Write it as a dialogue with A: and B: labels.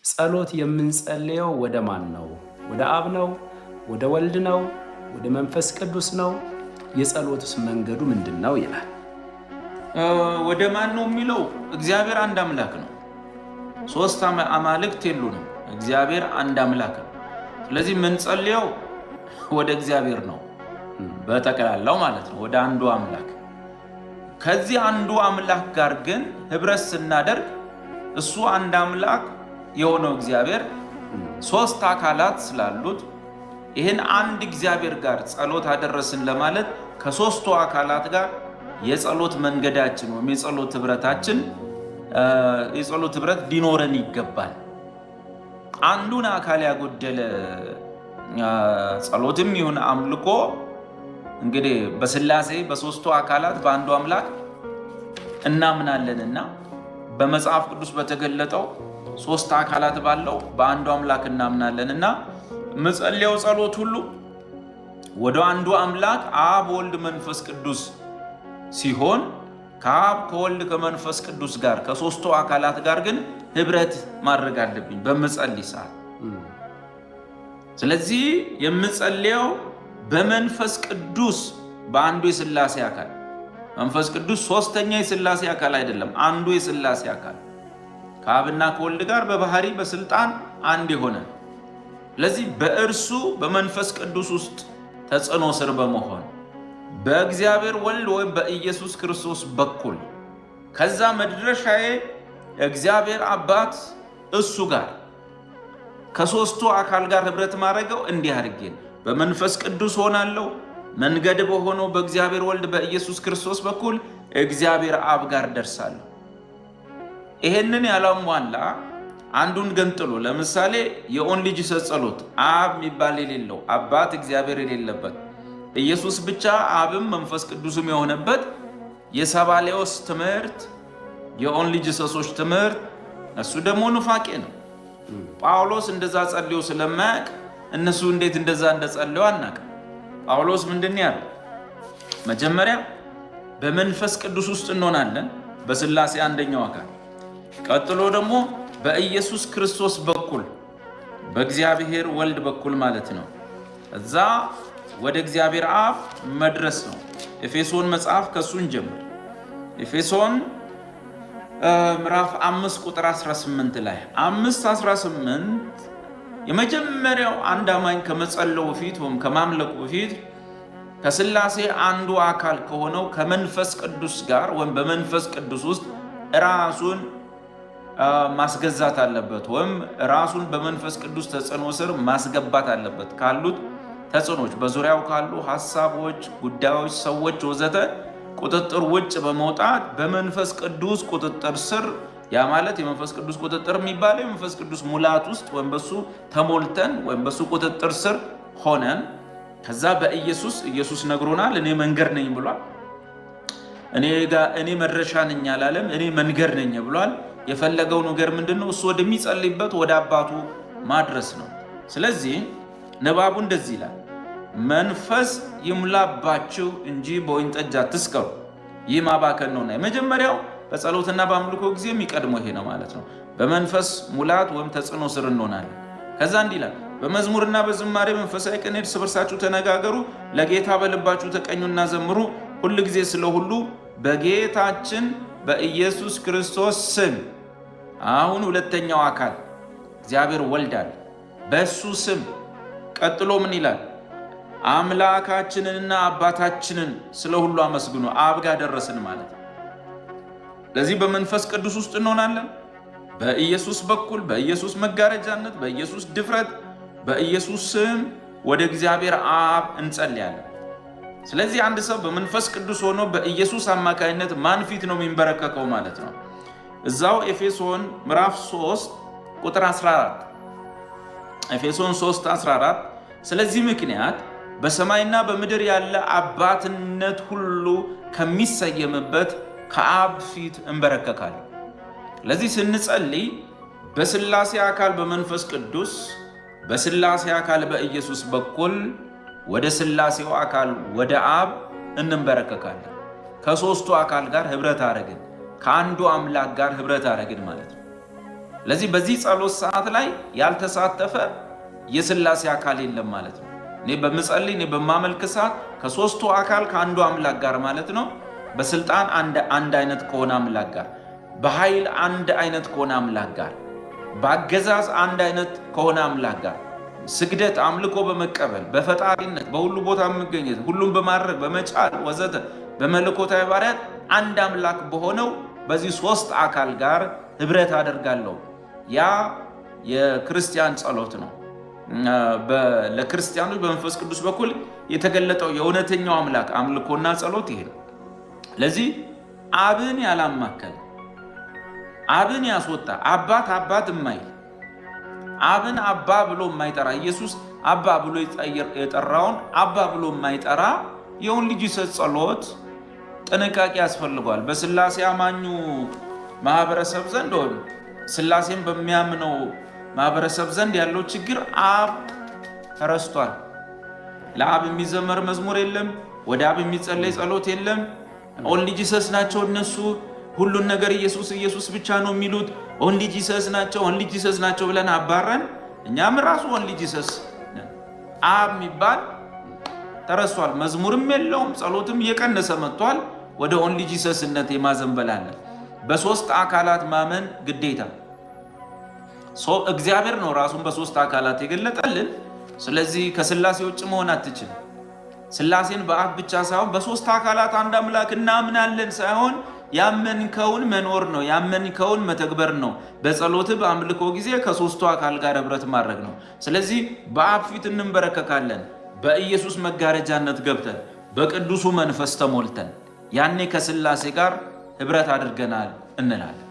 A: ጸሎት የምንጸልየው ወደ ማን ነው? ወደ አብ ነው? ወደ ወልድ ነው? ወደ መንፈስ ቅዱስ ነው? የጸሎትስ መንገዱ ምንድን ነው ይላል።
B: ወደ ማን ነው የሚለው? እግዚአብሔር አንድ አምላክ ነው። ሶስት አማልክት የሉንም። እግዚአብሔር አንድ አምላክ ነው። ስለዚህ የምንጸልየው ወደ እግዚአብሔር ነው፣ በጠቅላላው ማለት ነው፣ ወደ አንዱ አምላክ። ከዚህ አንዱ አምላክ ጋር ግን ህብረት ስናደርግ እሱ አንድ አምላክ የሆነው እግዚአብሔር ሶስት አካላት ስላሉት ይህን አንድ እግዚአብሔር ጋር ጸሎት አደረስን ለማለት ከሶስቱ አካላት ጋር የጸሎት መንገዳችን ወይም የጸሎት ህብረታችን የጸሎት ህብረት ሊኖረን ይገባል። አንዱን አካል ያጎደለ ጸሎትም ይሁን አምልኮ እንግዲህ በስላሴ በሶስቱ አካላት በአንዱ አምላክ እናምናለንና በመጽሐፍ ቅዱስ በተገለጠው ሶስት አካላት ባለው በአንዱ አምላክ እናምናለንና ምጸልየው ጸሎት ሁሉ ወደ አንዱ አምላክ አብ፣ ወልድ፣ መንፈስ ቅዱስ ሲሆን ከአብ ከወልድ ከመንፈስ ቅዱስ ጋር ከሶስቱ አካላት ጋር ግን ህብረት ማድረግ አለብኝ በምጸልይ ሰዓት። ስለዚህ የምጸልየው በመንፈስ ቅዱስ በአንዱ የስላሴ አካል፣ መንፈስ ቅዱስ ሶስተኛ የስላሴ አካል አይደለም፣ አንዱ የስላሴ አካል ከአብና ከወልድ ጋር በባህሪ በስልጣን አንድ የሆነ፣ ስለዚህ በእርሱ በመንፈስ ቅዱስ ውስጥ ተጽዕኖ ስር በመሆን በእግዚአብሔር ወልድ ወይም በኢየሱስ ክርስቶስ በኩል ከዛ መድረሻዬ እግዚአብሔር አባት እሱ ጋር ከሶስቱ አካል ጋር ህብረት ማድረገው እንዲህ አድርጌ በመንፈስ ቅዱስ ሆናለሁ። መንገድ በሆነው በእግዚአብሔር ወልድ በኢየሱስ ክርስቶስ በኩል እግዚአብሔር አብ ጋር ደርሳለሁ። ይሄንን ያላሟላ አንዱን ገንጥሎ ለምሳሌ የ Only Jesus ጸሎት አብ የሚባል የሌለው፣ አባት እግዚአብሔር የሌለበት፣ ኢየሱስ ብቻ አብም መንፈስ ቅዱስም የሆነበት የሰባሌዎስ ትምህርት፣ የ Only Jesus ኦች ትምህርት፣ እሱ ደግሞ ኑፋቄ ነው። ጳውሎስ እንደዛ ጸልዮ ስለማያውቅ እነሱ እንዴት እንደዛ እንደጸልዮ አናውቅም። ጳውሎስ ምንድን ያለው? መጀመሪያ በመንፈስ ቅዱስ ውስጥ እንሆናለን፣ በስላሴ አንደኛው አካል። ቀጥሎ ደግሞ በኢየሱስ ክርስቶስ በኩል በእግዚአብሔር ወልድ በኩል ማለት ነው። እዛ ወደ እግዚአብሔር አብ መድረስ ነው። ኤፌሶን መጽሐፍ ከእሱ እንጀምር። ኤፌሶን ምዕራፍ 5 ቁጥር 18 ላይ፣ 5:18፣ የመጀመሪያው አንድ አማኝ ከመጸለዩ በፊት ወይም ከማምለኩ በፊት ከስላሴ አንዱ አካል ከሆነው ከመንፈስ ቅዱስ ጋር ወይም በመንፈስ ቅዱስ ውስጥ ራሱን ማስገዛት አለበት ወይም ራሱን በመንፈስ ቅዱስ ተጽዕኖ ስር ማስገባት አለበት። ካሉት ተጽዕኖች፣ በዙሪያው ካሉ ሀሳቦች፣ ጉዳዮች፣ ሰዎች ወዘተ ቁጥጥር ውጭ በመውጣት በመንፈስ ቅዱስ ቁጥጥር ስር፣ ያ ማለት የመንፈስ ቅዱስ ቁጥጥር የሚባለው የመንፈስ ቅዱስ ሙላት ውስጥ ወይም በሱ ተሞልተን ወይም በሱ ቁጥጥር ስር ሆነን ከዛ በኢየሱስ፣ ኢየሱስ ነግሮናል። እኔ መንገድ ነኝ ብሏል። እኔ መድረሻ ነኝ አላለም። እኔ መንገድ ነኝ ብሏል። የፈለገው ነገር ምንድን ነው? እሱ ወደሚጸልይበት ወደ አባቱ ማድረስ ነው። ስለዚህ ንባቡ እንደዚህ ይላል፣ መንፈስ ይሙላባችሁ እንጂ በወይን ጠጅ አትስከሩ፣ ይህ ማባከን ነውና። የመጀመሪያው በጸሎትና በአምልኮ ጊዜ የሚቀድመው ይሄ ነው ማለት ነው። በመንፈስ ሙላት ወይም ተጽዕኖ ስር እንሆናለን። ከዛ እንዲህ ይላል፣ በመዝሙርና በዝማሬ መንፈሳዊ ቅኔ እርስ በርሳችሁ ተነጋገሩ፣ ለጌታ በልባችሁ ተቀኙና ዘምሩ። ሁል ጊዜ ስለ ሁሉ በጌታችን በኢየሱስ ክርስቶስ ስም። አሁን ሁለተኛው አካል እግዚአብሔር ወልዳል። በእሱ ስም ቀጥሎ ምን ይላል? አምላካችንንና አባታችንን ስለ ሁሉ አመስግኑ። አብ ጋር ደረስን ማለት ነው። ለዚህ በመንፈስ ቅዱስ ውስጥ እንሆናለን። በኢየሱስ በኩል፣ በኢየሱስ መጋረጃነት፣ በኢየሱስ ድፍረት፣ በኢየሱስ ስም ወደ እግዚአብሔር አብ እንጸልያለን። ስለዚህ አንድ ሰው በመንፈስ ቅዱስ ሆኖ በኢየሱስ አማካኝነት ማን ፊት ነው የሚንበረከከው ማለት ነው? እዛው ኤፌሶን ምዕራፍ 3 ቁጥር 14፣ ኤፌሶን 3 14፣ ስለዚህ ምክንያት በሰማይና በምድር ያለ አባትነት ሁሉ ከሚሰየምበት ከአብ ፊት እንበረከካለን። ለዚህ ስንጸልይ በስላሴ አካል በመንፈስ ቅዱስ በስላሴ አካል በኢየሱስ በኩል ወደ ስላሴው አካል ወደ አብ እንንበረከካለን። ከሶስቱ አካል ጋር ህብረት አረግን፣ ከአንዱ አምላክ ጋር ህብረት አረግን ማለት ነው። ስለዚህ በዚህ ጸሎት ሰዓት ላይ ያልተሳተፈ የስላሴ አካል የለም ማለት ነው። እኔ በምጸልይ፣ እኔ በማመልክ ሰዓት ከሶስቱ አካል ከአንዱ አምላክ ጋር ማለት ነው። በስልጣን አንድ አይነት ከሆነ አምላክ ጋር፣ በኃይል አንድ አይነት ከሆነ አምላክ ጋር፣ በአገዛዝ አንድ አይነት ከሆነ አምላክ ጋር፣ ስግደት አምልኮ በመቀበል፣ በፈጣሪነት፣ በሁሉ ቦታ መገኘት፣ ሁሉም በማድረግ፣ በመቻል ወዘተ፣ በመለኮታዊ ባህርያት አንድ አምላክ በሆነው በዚህ ሶስት አካል ጋር ህብረት አደርጋለሁ። ያ የክርስቲያን ጸሎት ነው። ለክርስቲያኖች በመንፈስ ቅዱስ በኩል የተገለጠው የእውነተኛው አምላክ አምልኮና ጸሎት ይሄ ነው። ለዚህ አብን ያላማከለ፣ አብን ያስወጣ፣ አባት አባት የማይል፣ አብን አባ ብሎ የማይጠራ፣ ኢየሱስ አባ ብሎ የጠራውን አባ ብሎ የማይጠራ የ Only Jesus ጸሎት ጥንቃቄ ያስፈልገዋል። በስላሴ አማኙ ማህበረሰብ ዘንድ ወይም ስላሴን በሚያምነው ማህበረሰብ ዘንድ ያለው ችግር አብ ተረስቷል። ለአብ የሚዘመር መዝሙር የለም። ወደ አብ የሚጸለይ ጸሎት የለም። Only Jesus ናቸው እነሱ። ሁሉን ነገር ኢየሱስ ኢየሱስ ብቻ ነው የሚሉት። Only Jesus ናቸው፣ Only Jesus ናቸው ብለን አባረን። እኛም ራሱ Only Jesus። አብ የሚባል ተረስቷል። መዝሙርም የለውም፣ ጸሎትም እየቀነሰ መጥቷል። ወደ Only Jesus ነት የማዘንበል አለ። በሶስት አካላት ማመን ግዴታ። እግዚአብሔር ነው ራሱን በሶስት አካላት የገለጠልን። ስለዚህ ከስላሴ ውጭ መሆን አትችልም። ስላሴን በአፍ ብቻ ሳይሆን በሶስት አካላት አንድ አምላክ እናምናለን ሳይሆን ያመንከውን መኖር ነው። ያመንከውን መተግበር ነው። በጸሎት በአምልኮ ጊዜ ከሶስቱ አካል ጋር ህብረት ማድረግ ነው። ስለዚህ በአብ ፊት እንንበረከካለን፣ በኢየሱስ መጋረጃነት ገብተን፣ በቅዱሱ መንፈስ ተሞልተን፣ ያኔ ከስላሴ ጋር ህብረት አድርገናል እንላለን።